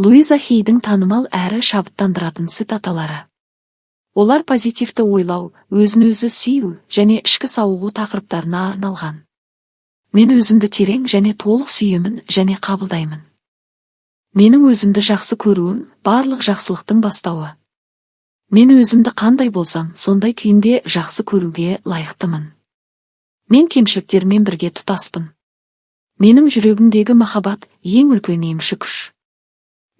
Луиза Хейдің танымал әрі шабыттандыратын цитаталары. Олар позитивті ойлау, өзін-өзі сүю және ішкі сауығу тақырыптарына арналған. Мен өзімді терең және толық сүйемін және қабылдаймын. Менің өзімді жақсы көруім – барлық жақсылықтың бастауы. Мен өзімді қандай болсам, сондай күйімде жақсы көруге лайықтымын. Мен кемшіліктермен бірге тұтаспын. Менің жүрегімдегі махаббат – ең үлкен емші күш.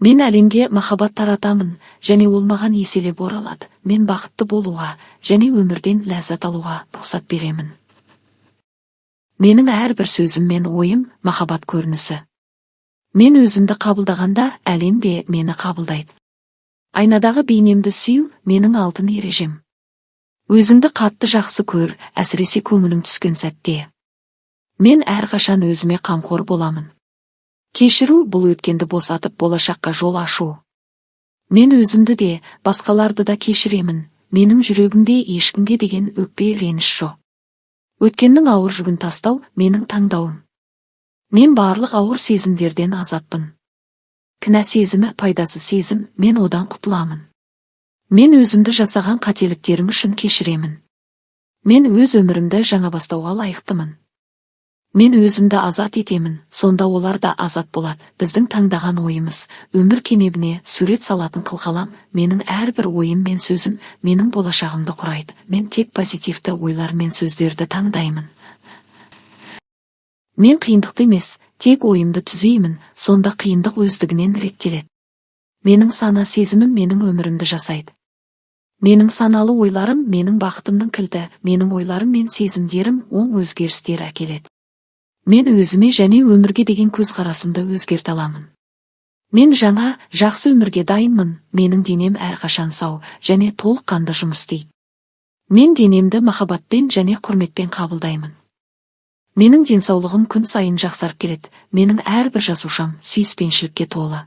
Мен әлемге махаббат таратамын және ол маған еселеп оралады. Мен бақытты болуға және өмірден ләззат алуға рұқсат беремін. Менің әрбір сөзім мен ойым – махаббат көрінісі. Мен өзімді қабылдағанда, әлем де мені қабылдайды. Айнадағы бейнемді сүю – менің алтын ережем. Өзіңді қатты жақсы көр, әсіресе көңілің түскен сәтте. Мен әрқашан өзіме қамқор боламын. Кешіру – бұл өткенді босатып, болашаққа жол ашу. Мен өзімді де, басқаларды да кешіремін. Менің жүрегімде ешкімге деген өкпе, реніш жоқ. Өткеннің ауыр жүгін тастау – менің таңдауым. Мен барлық ауыр сезімдерден азатпын. Кінә сезімі – пайдасыз сезім, мен одан құтыламын. Мен өзімді жасаған қателіктерім үшін кешіремін. Мен өз өмірімді жаңа бастауға лайықтымын. Мен өзімді азат етемін, сонда олар да азат болады. Біздің таңдаған ойымыз – өмір кенебіне сурет салатын қылқалам. Менің әрбір ойым мен сөзім менің болашағымды құрайды. Мен тек позитивті ойлар мен сөздерді таңдаймын. Мен қиындықты емес, тек ойымды түзеймін, сонда қиындық өздігінен реттеледі. Менің сана сезімім менің өмірімді жасайды. Менің саналы ойларым – менің бақытымның кілті. Менің ойларым мен сезімдерім оң өзгерістер әкеледі. Мен өзіме және өмірге деген көзқарасымды өзгерте аламын. Мен жаңа, жақсы өмірге дайынмын. Менің денем әрқашан сау және толыққанды жұмыс істейді. Мен денемді махаббатпен және құрметпен қабылдаймын. Менің денсаулығым күн сайын жақсарып келеді. Менің әрбір жасушам сүйіспеншілікке толы.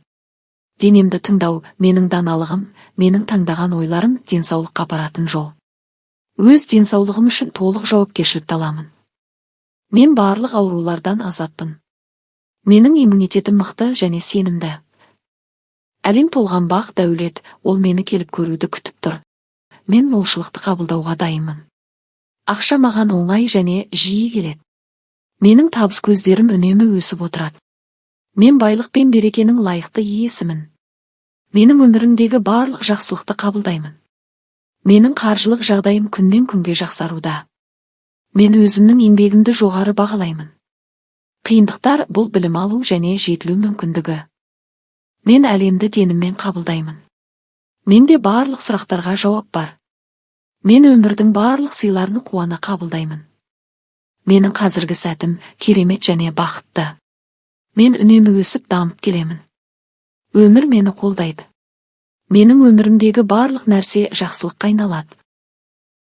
Денемді тыңдау – менің даналығым. Менің таңдаған ойларым – денсаулыққа апаратын жол. Өз денсаулығым үшін толық жауапкершілікті аламын. Мен барлық аурулардан азатпын. Менің иммунитетім мықты және сенімді. Әлем толған бақ, дәулет, ол мені келіп көруді күтіп тұр. Мен молшылықты қабылдауға дайынмын. Ақша маған оңай және жиі келеді. Менің табыс көздерім үнемі өсіп отырады. Мен байлық пен берекенің лайықты иесімін. Менің өмірімдегі барлық жақсылықты қабылдаймын. Менің қаржылық жағдайым күннен күнге жақсаруда. Мен өзімнің еңбегімді жоғары бағалаймын. Қиындықтар – бұл білім алу және жетілу мүмкіндігі. Мен әлемді деніммен қабылдаймын. Менде барлық сұрақтарға жауап бар. Мен өмірдің барлық сыйларын қуана қабылдаймын. Менің қазіргі сәтім керемет және бақытты. Мен үнемі өсіп, дамып келемін. Өмір мені қолдайды. Менің өмірімдегі барлық нәрсе жақсылыққа айналады.